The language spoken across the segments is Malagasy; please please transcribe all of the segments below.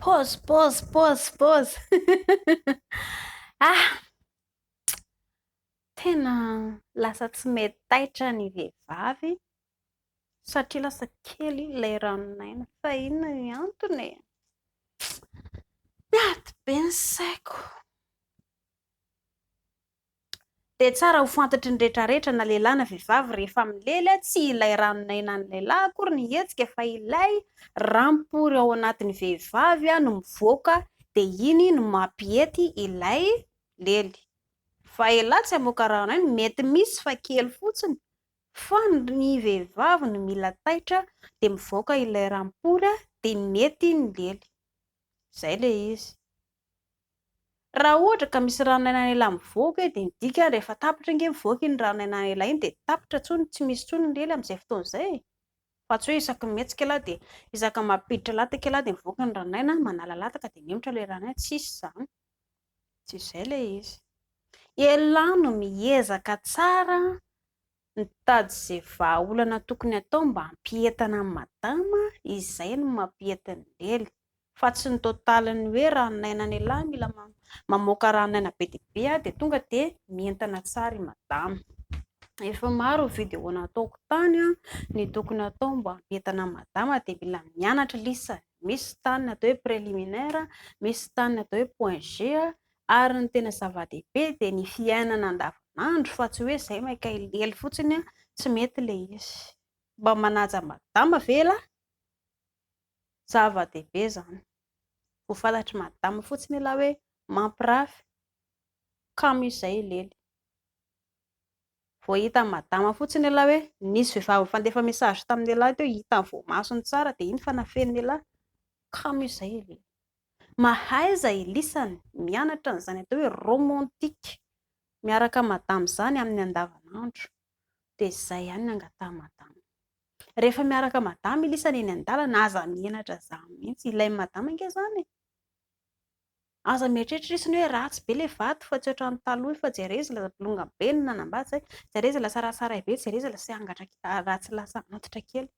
Pause, pause, pause, pause. Ah! Tena lasa tsy mety taitra ny vehivavy satria lasa kely ilay ranon'aina. Fa inona ny antony e? Miady be ny saiko. Dia tsara ho fantatry ny rehetrarehetra na lehilahy na vehivavy rehefa milely tsy ilay ranon'aina an'ny lehilahy akory ny hetsika fa ilay rampory ao anatin'ny vehivavy no mivoaka dia iny no mampihety ilay lely. Fa elah tsy hamoaka ranon'aina, mety misy fa kely fotsiny fa ny vehivavy no mila taitra dia mivoaka ilay rampory dia mety ny lely. Izay ilay izy. Raha ohatra ka misy ranon'ainan'elah mivoaka eo dia midika rehefa tapitra ange mivoaka iny ranon'ainan'elah iny dia tapitra intsony, tsy misy intsony ny lely amin'izay fotoana izay e! Fa tsy hoe isaky ny mihetsika elah dia isaky ny mampiditra lataka elah dia mivoaka ny ranon'aina, manala lataka dia mihemotra ilay ranon'aina, tsisy izany. Tsy izay ilay izy. Elah no miezaka tsara mitady izay vahaolana tokony atao mba hampientana an'i madama, izay no mampiety ny lely, fa tsy ny totalin'ny hoe ranon'aina an'ialahy mila mamoaka ranon'aina be dia be aho dia tonga dia mientana tsara i madama. Efa maro ny vidéo nataoko tany ny tokony atao mba hampientana an'i madama dia mila mianatra lisany, misy tany ny atao hoe préliminaire, misy tany ny atao hoe point G, Ary ny tena zava-dehibe dia ny fiainana andavanandro fa tsy hoe izay maika hilely fotsiny an, tsy mety ilay izy. Mba manaja madama ve elah? Zava-dehibe izany. Vao fantatr'i madama fotsiny elah hoe mampirafy, kamo izy izay hilely. Vao hitan'i madama fotsiny elah hoe nisy vehivavy nifandefa message tamin'elah teo, hitany voamasony tsara dia iny fa nafenin'elah, kamo izy izay hilely. Mahaiza elisany mianatra an'izany atao hoe romantique miaraka madama izany amin'ny andavanandro dia izay ihany ny angatahan'i madama. Rehefa miaraka madama elisany eny an-dalana aza menatra izany mihitsy, ilain'i madama ange izany e! Aza mieritreritra lisany hoe ratsy be ilay vady fa tsy ohatran'ny taloha fa jereo izy lasa bolongany be no nanambady izay, jereo izy lasa ratsararay be, jereo izy lasa angatra ratsy lasa antitra kely.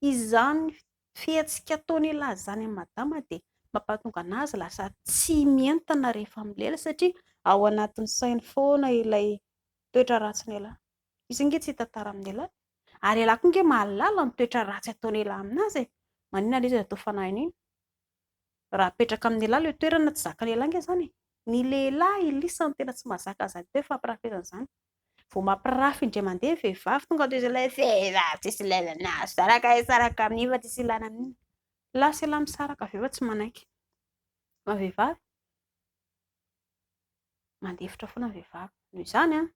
Izany fihetsika ataon'ialahy izany amin'i madama dia mampahatonga an'azy lasa tsy mientana rehefa milela satria ao anatin'ny sainy foana ilay toetra ratsin'ialahy. Izy ange tsy hitantara amin'ialahy. Ary ialahy koa ange mahalala ny toetra ratsy ataon'ialahy amin'azy e. Maninona ilay izy atao fanahinina? Raha apetraka amin'ialahy ilay toerana tsy zakan'ialahy ange izany e. Ny lehilahy ilisany tena tsy mahazaka an'izany hoe fampirafesana izany. Vao mampirafy indray mandeha ny vehivavy tonga dia ilay vehivavy tsisy ilaina anazy, saraka hisaraka amin'iny fa tsisy ilana amin'iny. Lasa ialahy misaraka avy eo fa tsy manaiky. Fa ny vehivavy, mandefitra foana ny vehivavy. Noho izany an,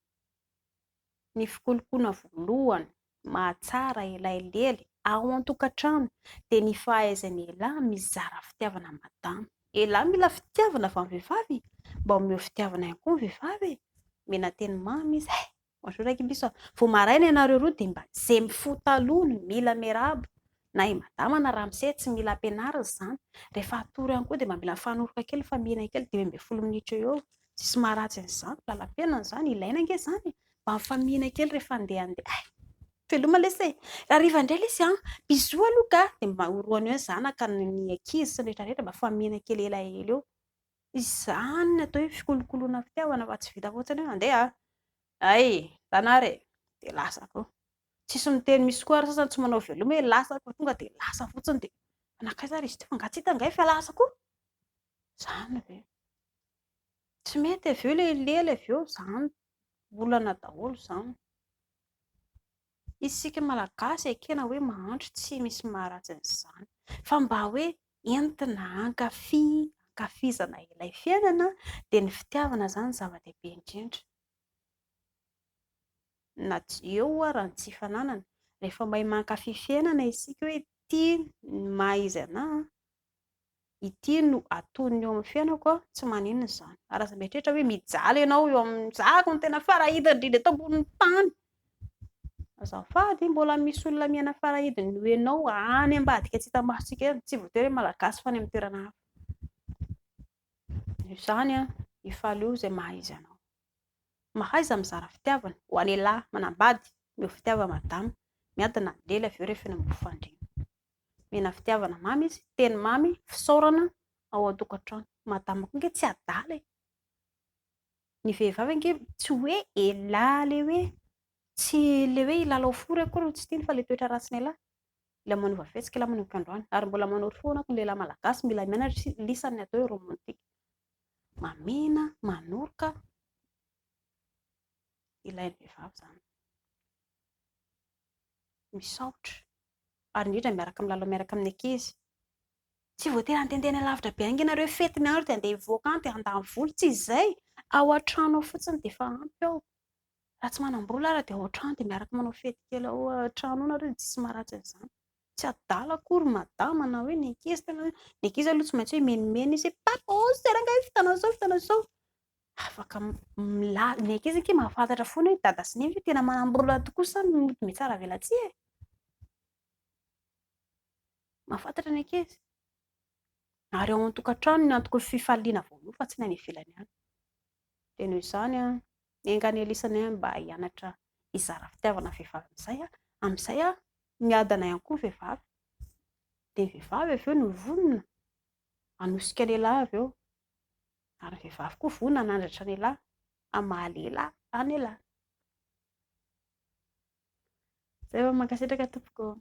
ny fikolokona voalohany mahatsara ilay lely ao an-tokantrano dia ny fahaizan'ny lehilahy mizara fitiavana madama. Elah mila fitiavana avy amin'ny vehivavy e! Mba omeo fitiavana ihany koa ny vehivavy e! Omena teny mamy izy eh! Bonjour Rakibiso a! Vao maraina ianareo roa dia mba izay mifoha taloha no mila miarahaba na i madama na ramose tsy mila ampianarina izany. Rehefa hatory ihany koa dia mba mila mifanoroka kely mifamihina kely 15 minitra eo eo. Tsisy maharatsy an'izany, lalam-piainana izany, ilaina ange izany e! Mba mifamihina kely rehefa handehandeha eh! Veloma lesy e! Hariva indray lesy an! Bisous aloha ka! Dia mba orohany eo ny zanaka, ny ankizy sy ny rehetra rehetra mba famihina kely elaela eo. Izany ny atao hoe fikolokoloana fitiavana fa tsy vita fotsiny hoe andeha a! Hay! Tanàra e! Dia lasa koa. Tsisy miteny misy koa ary sasany tsy manao veloma hoe lasa fa tonga dia lasa fotsiny dia fa nankaiza ary izy ity fa angaha tsy hita angaha efa lasa koa? Izany ve? Tsy mety avy eo ilay lela avy eo izany olana daholo izany. Isika Malagasy ekena hoe mahantra, tsy misy maharatsy an'izany. Fa mba hoe entina hankafy, hankafizana ilay fiainana dia ny fitiavana izany zava-dehibe indrindra. Na eo ara ny tsy fananana, rehefa mahay mankafy fiainana isika hoe ity ny maha izy anà, ity no atonony eo amin'ny fiainako an, tsy maninona izany. Ary aza mieritreritra hoe mijaly ianao eo amin'ny, zako no tena farahidiny indrindra eto ambonin'ny tany. Azafady, mbola misy olona miaina farahidiny noho ianao any ambadika tsy hita masontsika any, tsy voatery hoe malagasy fa any amin'ny toerana hafa. Noho izany an, ifalio izay maha izy anao. Mahaiza mizara fitiavana, ho an'ialahy manambady, omeo fitiavana madama, miadana ny lela avy eo rehefa eny ambony fandriana. Mena fitiavana mamy izy, teny mamy, fisaorana. ao an-tokantrano. Madama koa ange tsy adala e. Ny vehivavy ange tsy hoe elah ilay hoe tsy ilay hoe hilalao fory akory no tsy tiany fa ilay toetra ratsin'elah. Ilay manova fihetsika elah manomboka androany. Ary mbola manoro foana aho ny lehilahy malagasy mila mianatra lisany ny atao hoe romantique. Mamihina, manoroka, ilain'ny vehivavy izany. Misaotra. Ary indrindra miaraka milalao miaraka amin'ny ankizy. Tsy voatery handehandeha any alavitra be any nareo hoe fety ny andro dia handeha hivoaka any dia handany vola. Tsy izay. Ao an-trano ao fotsiny dia efa ampy ao. Raha tsy manam-bola ary dia ao an-trano dia miaraka manao fety kely ao an-trano ao nareo dia tsisy maharatsy an'izany. Tsy adala akory madama na hoe ny ankizy tena hoe ny ankizy aloha tsy maintsy hoe mimenimena izy hoe papa ô zay rangahy vitanao izao vitanao izao. Afaka milaza, ny ankizy ange mahafantatra foana hoe dada sy neny ve tena manam-bola tokoa sa mody mihatsara velatsihy e. Mahafantatra ny ankizy. Ary ao an-tokantrano ny antoky ny fifaliana voalohany fa tsy ny any ivelany any. Dia noho izany, enga anie lisany mba hianatra hizara fitiavana vehivavy amin'izay, amin'izay miadana ihany koa ny vehivavy. Dia ny vehivavy avy eo no vonona hanosika lehilahy avy eo. Ary ny vehivavy koa vonona hanandratra lehilahy amin'ny maha lehilahy an'ialahy. Izay vao mankasitraka tompoko.